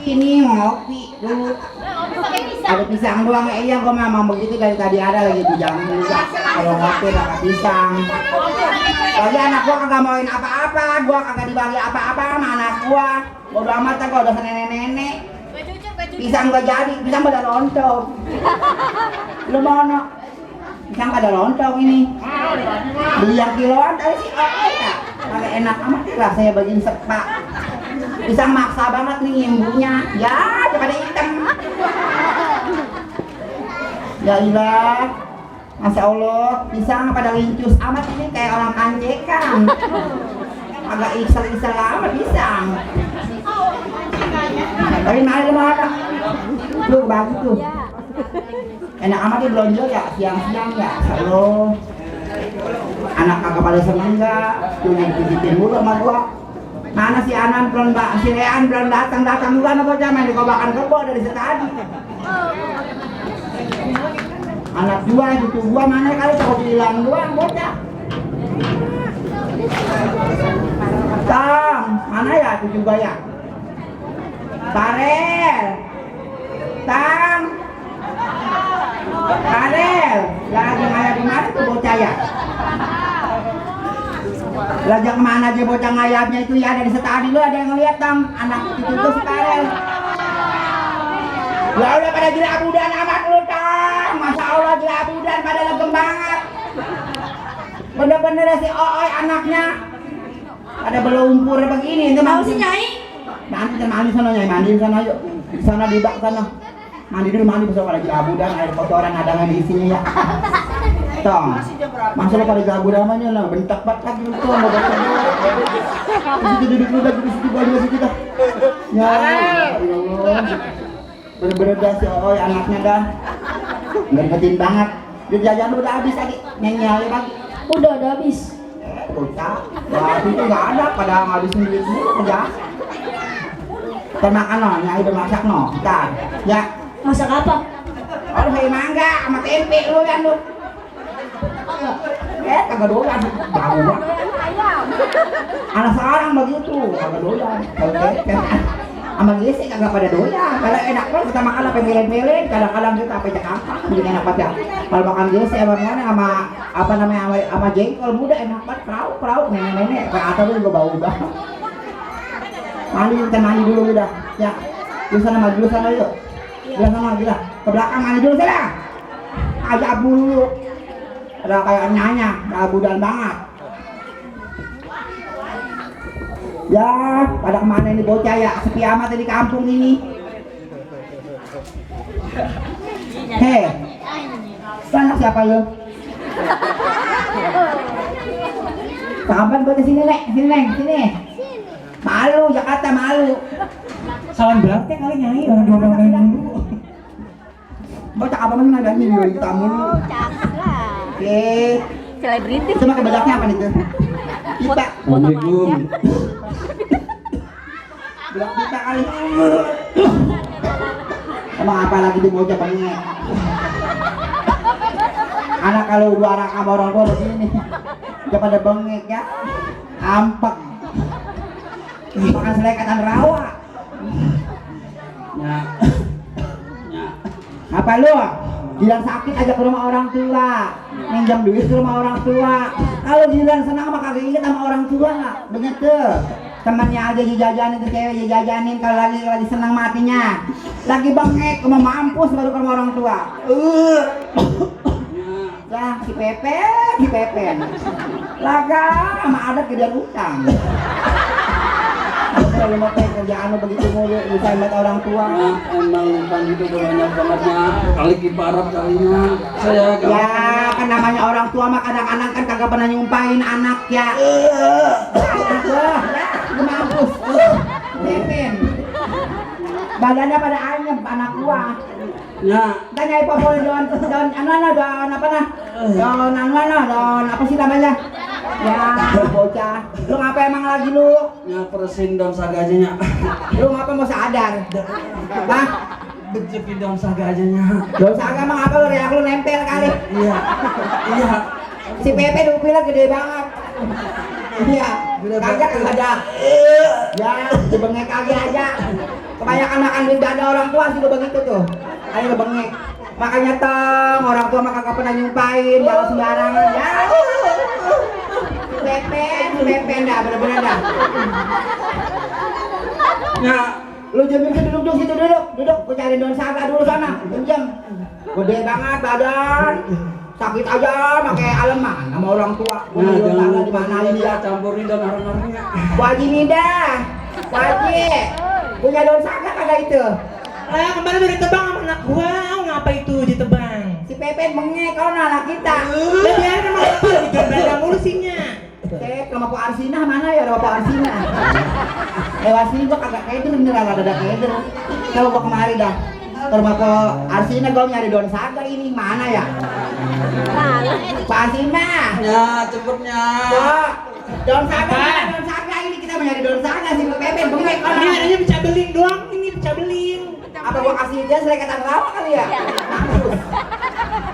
Ini ngopi dulu. Ada pisang doang, iya gua memang begitu dari tadi ada lagi di jalan dulu. Kalau ngopi pakai pisang. Lagi anak gua kagak mauin apa-apa, gua kagak dibagi apa-apa sama anak gua. Bodo amat kan kalau udah nenek-nenek. Pisang gak jadi, pisang pada lontong. Lu mau no? Pisang pada lontong ini. Beli yang kiloan tadi sih, oh ya. Pakai enak amat lah saya bagiin sepak. Pisang maksa banget nih imbunya. Ya, daripada hitam. Ya ilah. Masya Allah, pisang pada lincus amat ini kayak orang kancekan. Agak isel-isel amat pisang. Tapi mari mana? Lu bagi tuh. Enak amat dia belanja ya, siang-siang ya. Halo. Anak kakak pada seneng enggak? Tuh yang pijitin mulu sama gua. Mana si Anan belum si Lean belum datang juga apa aja main di kobakan kebo dari tadi. Anak dua cucu gua mana kali takut hilang doang bocah. Tang, mana ya cucu gua ya? Farel. Tang. Farel, lagi ngaya di mana tuh bocah ya? Lagi kemana aja bocah ngayapnya itu ya dari setadi lu ada yang ngeliat Tang anak cucu tuh si Farel. Ya udah pada gila abudan amat lu Tang. Masya Allah gila abudan pada legem banget. Bener-bener si Ooi anaknya. Ada belumpur begini itu mau sih Nyai. Mandi sana Nyai, mandi sana yuk. Di sana di bak sana. Mandi dulu mandi besok pada gila abudan air kotoran ada nggak di isinya ya. Tong. Masa lo pada gila abudan namanya lah bentak bat lagi lu tuh mau bentak. Situ duduk dulu lagi di situ baju situ dah. Ya Allah. Bener-bener dah si Ooi anaknya dah ngerepetin banget. Dia jajan lu udah habis tadi nyanyi lagi. Udah habis. Bocah, berarti itu nggak ada pada ngabisin duit semua kerja. Termakan no, Nyai udah masak no, ntar ya. Masak apa? Oh, hei mangga sama tempe lu kan lu. Kagak doyan, bau banget. Anak seorang begitu, kagak doyan. Sama gisi kagak pada doyan. Kalau enak banget kita makan apa melin-melin, kadang-kadang kita apa Jakarta, bikin enak banget ya. Kalau makan gisi sama apa namanya sama jengkol muda enak banget, prau nenek-nenek. Kayak atau juga bau banget. Mandi dulu udah, ya. Di sana maju dulu sana yuk. Bilang sama gila, ke belakang mandi dulu sana. Ajak dulu. Ada kayak nyanya, abudan banget. Ya, pada kemana ini bocah ya? Sepi amat di kampung ini. Hei, anak siapa lu? Kapan bocah sini Nek? Sini. Malu, Jakarta malu. Salam berarti kali Nyai orang dua-duanya dulu. Bocah apa mana ada nih di tamu lu? Oke. Selebriti. Cuma kebedaannya apa nih tuh? Kita. Assalamualaikum. Belak kita kali. Emang apa lagi di bocah bengek? Anak kalau dua anak sama orang tua begini, udah pada bengek ya, ampek. Makan selekatan rawa. Ya. Apa lu? Bilang sakit aja ke rumah orang tua, minjam duit ke rumah orang tua. Kalau bilang senang mah kagak inget sama orang tua, begitu. Temannya aja dijajanin ke cewek dijajanin kalau lagi senang matinya. Lagi bengek mau mampus baru ke rumah orang tua. Ya si Pepen. Laga sama adat gedean utang. Kalau mau kerjaan lo begitu mulu bisa lihat orang tua. Nah, emang kan gitu banyak bangetnya kali kiparat kalinya. Saya Ya kan namanya orang tua mah kadang-kadang kan kagak pernah nyumpahin anak ya. Gue mampus. Pepen. Badannya pada anyep anak gua. Ya. Tanya apa boleh don apa sih namanya? Ya, bocah. Lu ngapa emang lagi lu? Ya persin daun sagajanya. Lu ngapa mau sadar? Hah? Bejekin daun sagajanya. Daun saga emang apa lu reak lu nempel kali? Iya. Si Pepe dupilnya gede banget. Iya. Kagak ada. Ya, dibengek kagak aja. Kebanyakan makan duit gak ada orang tua sih lo begitu tuh. Ayo lo bengek. Makanya tong orang tua mah kagak pernah nyumpain, jangan sembarangan ya. Pepen dah, bener-bener dah. Nah, lu jamin duduk situ duduk. Gua cari daun saga dulu sana, pinjam. Gede banget badan. Sakit aja pakai aleman sama orang tua. Nah, jangan di mana ini dia ya? campurin dan orang-orangnya. Wajib Nida. Wajib. Punya daun saga kagak itu? Lah kemarin udah ditebang sama anak gua, ngapa itu ditebang? Si Pepen bengek kau anak kita. Lah biarin sama apa digambar mulu sinya. Sama Pak Arsina mana ya? Ada Pak Arsina. Lewat sini gua kagak keder beneran ada keder. Kalau gua kemari dah. Terus ke Arsina gua nyari daun saga ini mana ya? Pak Arsina. Ya, cepetnya. Daun saga ini kita mau nyari daun saga si Pepen bengek kau. Ini adanya pecah beling doang, ini pecah beling. Apa gua kasih dia selai kata rawa kali ya?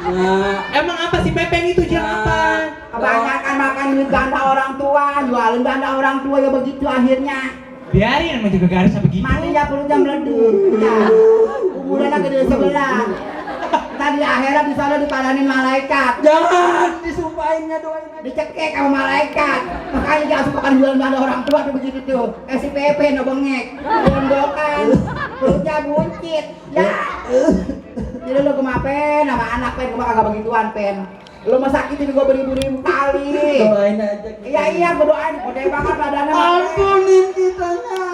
Nah, Emang apa si Pepeng itu jam apa? Kebanyakan makan duit ganda orang tua, jualin ganda orang tua ya begitu akhirnya. Biarin emang juga garisnya begitu. Mati ya perutnya meleduk. Ya. Kuburannya gede sebelah. Tadi akhirat di sana dipadanin malaikat. jangan disumpahinnya doain. Dicekek sama malaikat. Makanya jangan suka kan jualan ganda orang tua tuh begitu tuh. Si Pepe no bengek. Gondokan. Perutnya buncit. Ya. Jadi lu kemapen sama anak pen gua kagak begituan pen. Lu mah sakitin gua beribu-ribu kali. Doain aja. Iya gua doain gede banget badannya. Ampunin kitanya.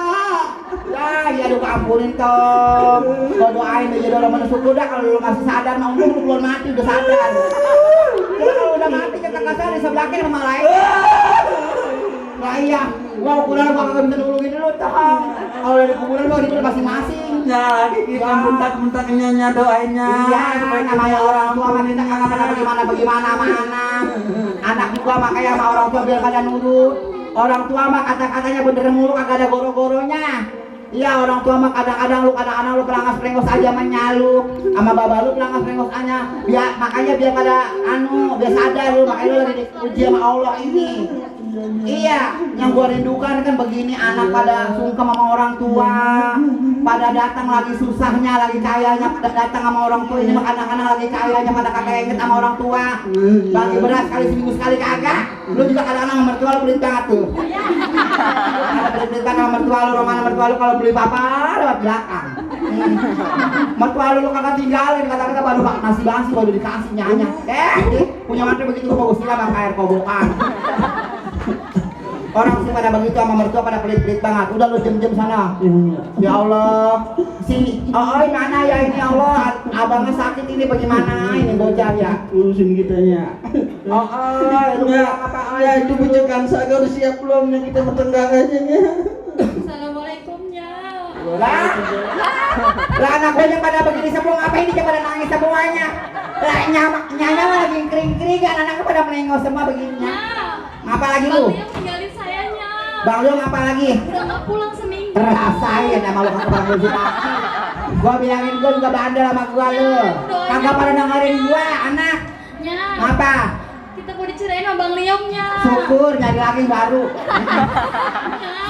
Ya lu ampunin toh. Gua doain aja orang mana syukur dah kalau lu masih sadar mah lu belum mati udah sadar. Kalau udah mati kan kakak saya di sebelahnya sama malaikat. Nah iya, gua ukuran gua kagak bisa nulungin lu toh. Kalau di kuburan gua di masing-masing. Ya, kita bentak-bentak nyonya doainnya. Iya, namanya orang tua mah kita kagak pernah bagaimana sama anak. Anak juga makanya sama orang tua biar pada nurut. Orang tua mah kata-katanya bener mulu kagak ada goro-goronya. Iya, orang tua mah kadang-kadang lu lu pelangas-pelengos aja menyalu. Sama baba lu pelangas-pelengos aja. Biar makanya biar pada biar sadar lu makanya lu lagi diuji sama Allah ini. Iya, yang gua rindukan kan begini anak pada sungkem sama orang tua. Pada datang lagi susahnya, lagi kayanya pada datang sama orang tua. Ini mah kadang-kadang lagi kayanya pada kagak inget sama orang tua. Bagi beras sekali seminggu sekali kagak. Lu juga kadang-kadang sama mertua lu pelit banget tuh. Ada pelit-pelit banget sama mertua lu, romana mertua lu kalau beli apa lewat belakang. Mertua lu kagak tinggalin, kata-kata baru nasi basi baru dikasih nyanya. Punya mantu begitu gua bagus silam sama air kobokan. Orang sih pada begitu sama mertua pada pelit-pelit banget. Udah lu jem-jem sana. Ya Allah. Sini. Oh, mana ya ini ya Allah. Abangnya sakit ini bagaimana? Ini bocah ya. Urusin kitanya. Lu Ya, apa? ya itu bujukan saya udah siap belum nih kita bertengkar aja nya. Assalamualaikumnya. Lah anak gue yang pada begini semua ngapain dia pada nangis semuanya? Lah nyanya mah lagi kering-keringan anaknya pada melengos semua begininya. Ngapa lagi lu? Bang Liam tinggalin sayanya. Bang lu ngapa lagi? Udah nggak pulang seminggu. Rasain sama lu kata bang lu laki. Gua bilangin gua juga bandel sama gua lu. Kagak pada dengerin gua anak. Ya. Ngapa? Kita mau dicerain sama Bang Liamnya. Syukur nyari laki baru.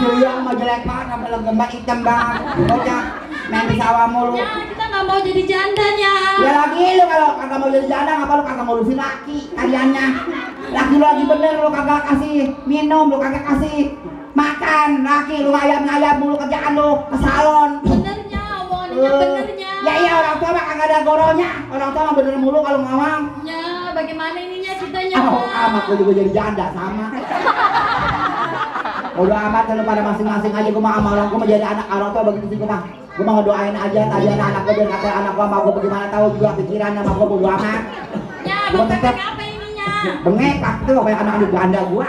Suyong mau jelek banget sampai lo gembar hitam banget. Bocah main di sawah mulu. Ya, kita nggak mau jadi jandanya. Ya lagi lu kalau kagak mau jadi janda ngapa lu kagak mau ngurusin laki kaliannya. Laki lu lagi bener lu kagak kasih minum, lu kagak kasih makan. Laki lu ngayap-ngayap mulu kerjaan lu ke salon. Benernya, omongannya benernya. Ya iya orang tua mah kagak ada goronya. Orang tua mah bener mulu kalau ngomong. Ya, bagaimana ininya ceritanya? Oh, amat gua juga jadi janda sama. Udah amat lu pada masing-masing aja gua mah sama orang gua mah jadi anak orang tua begitu sih gua mah. Gua mau doain aja tadi anak gua biar kata anak gua mau gua bagaimana tahu juga pikirannya sama gua bodo amat. Ya, Gua Bang tetep Pepeng apa ininya? bengek tuh kayak anak anak ganda gua.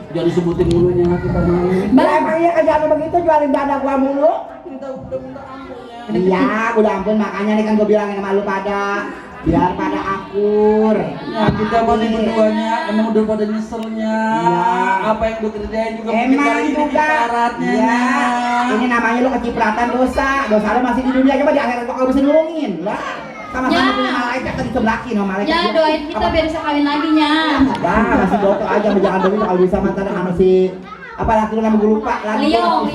Jadi sebutin mulunya kita mau. Lah emang iya kerjaan lu begitu jualin dada gua mulu. Minta ampunnya. Iya, udah ampun makanya nih kan gua bilangin sama lu pada biar pada akur. Ya kita mau nih berduanya emang udah pada nyeselnya. Iya. Apa yang gue kerjain juga mungkin Emang kali ini juga. kiparatnya. Iya. Ini namanya lu kecipratan dosa. Dosa lu masih di dunia coba di akhirat kok gak bisa nulungin. Lah. Sama-sama punya malaikat tadi sebelakin sama malaikat. Ya doain kita biar bisa kawin lagi nya. Wah, masih doto aja jangan dulu kalau bisa mantan sama si apa laki lu nama gue lupa lagi Liong.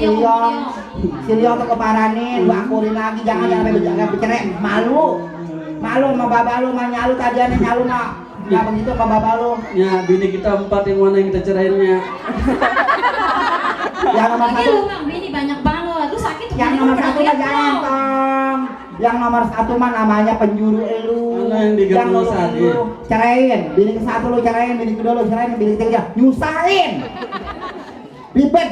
si Liong tuh keparanin gua angkurin lagi jangan sampai bercerai malu sama baba lu sama nyalu tadi aneh nyalu mah nggak begitu sama baba lu Ya, bini kita 4 yang mana yang kita cerainnya? yang nomor Lagi satu lu nggak bini banyak banget. Lu sakit yang kemarin nomor udah satu lihat mah jangan belum? tong yang nomor satu mah namanya penjuru elu Mana yang diganti nomor satu? lu ceraiin bini ke satu lu ceraiin bini kedua lu ceraiin bini ketiga nyusahin ribet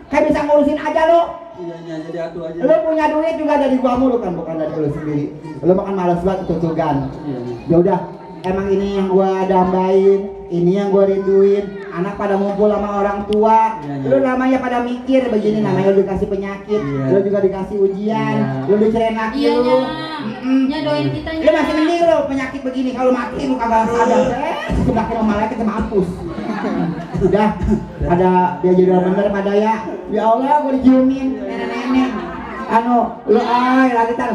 kayak bisa ngurusin aja lu. Iya, jadi atuh aja. Lu punya duit juga dari gua mulu kan bukan dari lu sendiri. Lu makan malas banget tutugan. Iya. Ya udah, emang ini yang gua dambain, ini yang gua rinduin. Anak pada ngumpul sama orang tua. Iya. Lu namanya pada mikir begini namanya lu dikasih penyakit, Iya. lu juga dikasih ujian, Iya. lu dicerain laki Iya lu. nya. Nya doain kita nya. Lu masih mending lu penyakit begini kalau mati lu kagak sadar. Sudah kena malaikat kita mampus. Udah ada dia jadi orang bener pada ya. Ya Allah gua diciumin nenek-nenek. Lu lagi tar.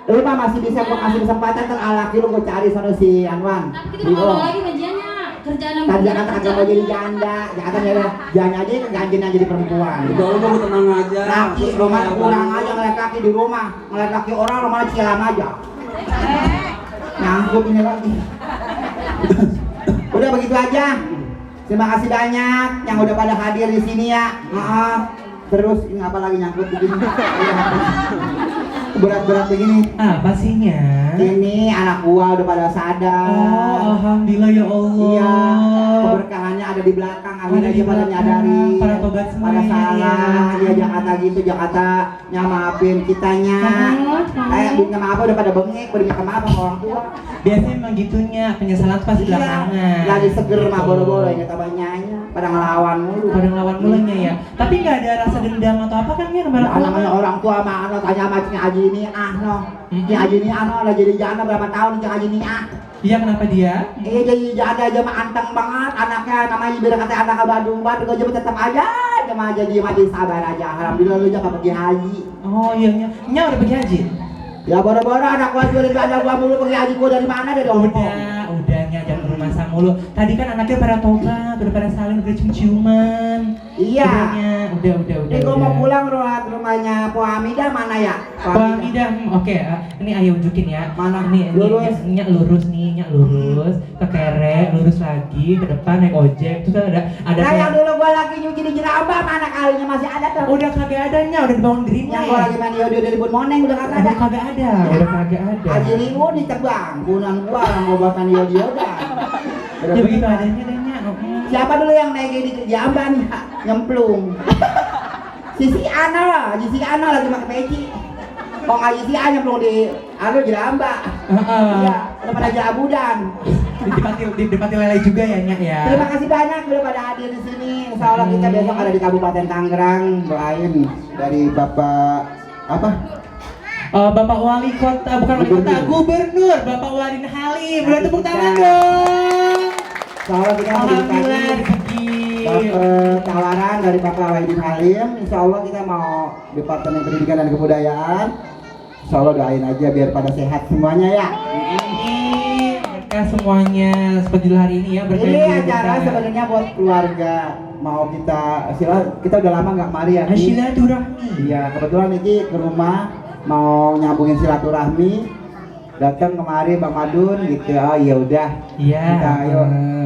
Lu mah masih bisa gua kasih kesempatan ntar laki lu gua cari sana si Anwan. Tapi kita ngomong lagi bajiannya kerjaan yang Tadi Jakarta kagak mau jadi janda, Jakarta jangan aja gantiin aja jadi perempuan. Udah lu tenang aja. Laki Terus rumah kayak pulang apa? aja ngeliat laki di rumah, ngeliat laki orang malah cilam aja. Nyangkut ini lagi. Udah begitu aja. Terima kasih banyak yang udah pada hadir di sini ya. Maaf. Terus ini apa lagi nyangkut begini? Berat-berat begini. Apa sih nya? Ini anak gua udah pada sadar. Oh, alhamdulillah ya Allah. Iya, keberkahannya ada di belakang. Akhirnya Ada di aja pada belakang, nyadari, pada tobat semua pada ya. salah. Iya Jakarta gitu, Jakarta maafin kitanya. Minta maaf udah pada bengek, udah minta maaf sama orang tua. Biasanya emang gitunya, penyesalan tuh pasti belakangan. Lagi seger mah boro-boro ini tabanyanya, pada ngelawan mulu. Pada ngelawan mulanya ya. Tapi nggak ada rasa dendam atau apa kan ya kemarin? Namanya orang tua mah ano tanya sama Cing Aji ini noh. Cing Aji ini ano udah jadi janda berapa tahun Cing Aji ini Iya, kenapa dia? jadi janda aja mah anteng banget anaknya namanya biar kata anak Bandung Bandung aja tetap aja cuma aja dia mati sabar aja alhamdulillah lu jangan pergi haji Oh iya, nya udah pergi haji? ya boro-boro anak gua jualin janda gua mulu pergi haji gua dari mana dari Hongkong Udah nya jangan rumah sang mulu. Tadi kan anaknya pada tobat, udah pada saling, udah cium-ciuman. iya Udah. ini gua mau pulang rumahnya Po Hamidah mana ya Po Hamidah, oke. Ini ayo unjukin ya. Mana? Nih, Lurus. Nyak lurus nih, nyak lurus. Ke kere, lurus lagi, ke depan naik ojek. Terus kan ada nah yang kayak- dulu gua lagi nyuci di Jerambah mana kalinya masih ada tuh Udah kagak ada nya, udah dibangun greennya. yang gua lagi main Yodio dari Bun Moneng udah kagak ada Udah kagak ada, udah kagak ada. Haji Lingu ditebang bunan gua yang gua buatan Yodio dah Ya begitu adanya deh nya. siapa dulu yang naik di Jamban nyemplung Sisi Ana lagi pakai peci kok nggak Sisi A nyemplung di Jeramba iya udah pada Jabudan Di Pati Lele juga ya nya ya. terima kasih banyak udah pada hadir di sini insya Allah kita besok ada di Kabupaten Tangerang doain dari Bapak apa Bapak Wali Kota, bukan Wali Kota, Gubernur Bapak Wadin Halim. Boleh tepuk tangan dong. insya Allah kita mau Alhamdulillah dikasih rezeki. tawaran dari Bapak Wadin Halim insya Allah kita mau Departemen Pendidikan dan Kebudayaan insya Allah doain aja biar pada sehat semuanya ya Amin. Berkah semuanya seperti hari ini ya. Berkah ini juga acara berkah. sebenarnya buat keluarga mau kita udah lama nggak mari ya Ki. Silaturahmi. Iya kebetulan Niki ke rumah mau nyambungin silaturahmi datang kemari Bang Madun gitu oh iya udah Iya. kita ayo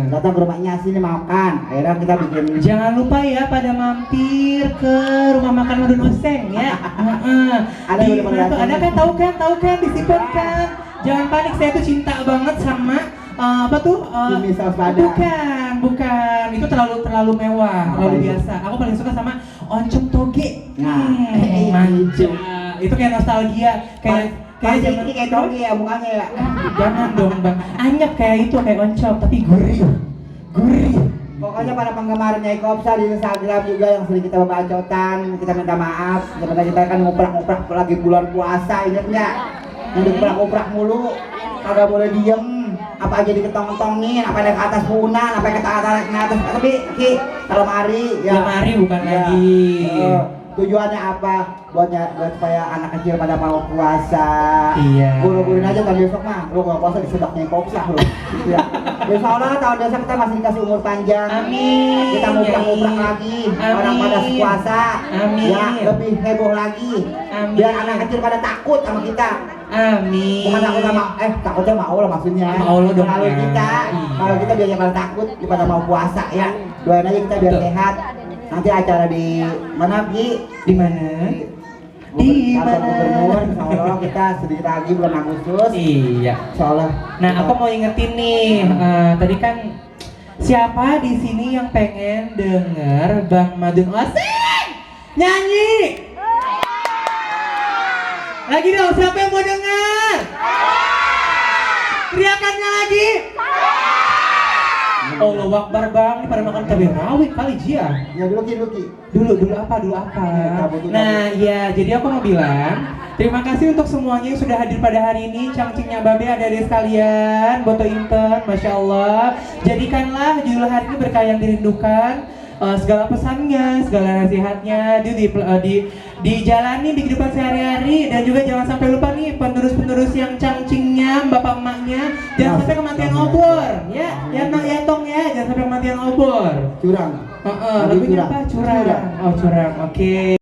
datang ke rumahnya sini makan akhirnya kita bikin Jangan lupa ya pada mampir ke rumah makan Madun Oseng ya. Ada Di udah pada mana tuh? datang. Ada kan? Tahu kan? Disimpan kan? Jangan panik, saya tuh cinta banget sama apa tuh? Ini saus padang. Bukan. Itu terlalu mewah, Apa terlalu itu? biasa. Aku paling suka sama oncom toge. Nah. Manja. Itu kayak nostalgia, kayak ini kayak toge ya mukanya ya Jangan dong bang, anyep kayak itu kayak oncom tapi gurih. pokoknya para penggemarnya Ikopsa di Instagram juga yang sering kita bacotan kita minta maaf sebenarnya kita kan nguprak lagi bulan puasa inget nggak yang dikuprak mulu kagak boleh diem apa aja diketong-ketongin apa yang ke atas punan apa yang ke atas tapi Ki kalau mari Ya mari bukan Ya. lagi. tujuannya apa? Buat supaya anak kecil pada mau puasa. Iya. Guru-guruin aja kan besok mah, lu kalau puasa disedaknya kopsah lu. Gitu ya. Insya Allah tahun depan kita masih dikasih umur panjang. Amin. Kita ngubrak-ngubrak lagi. Amin. Orang pada puasa. Amin. Ya, lebih heboh lagi. Amin. Biar anak kecil pada takut sama kita. Amin. Bukan takut sama, takutnya sama Allah maksudnya. Sama Allah dong, Kalau ya. kita, Iya. kalau kita biar pada takut, pada mau puasa ya. Doain aja kita biar Betul. sehat. Nanti acara di mana Gi? Di mana? Di Kantor mana? Gubernur, insya Allah kita sedikit lagi bulan Agustus. Iya. Insya Allah. Nah, aku mau ingetin nih, tadi kan siapa di sini yang pengen denger Bang Madun Oseng nyanyi? Lagi dong, siapa yang mau denger? Teriakannya lagi. Allah Akbar Bang, ini pada makan cabai rawit kali Jia. Ya dulu Ki. Dulu apa? Nah, ya, jadi aku mau bilang terima kasih untuk semuanya yang sudah hadir pada hari ini. Cangcingnya Babe, adik-adik sekalian, Boto Inten, Masya Allah. Jadikanlah judul hari ini berkah yang dirindukan. Segala pesannya, segala nasihatnya dijalani di kehidupan sehari-hari, dan juga jangan sampai lupa nih penerus-penerus yang cangcingnya, bapak emaknya, jangan sampai kematian obor, ya tong ya, jangan sampai kematian obor. Curang. Lagunya apa? Curang. Oh, curang. Oke.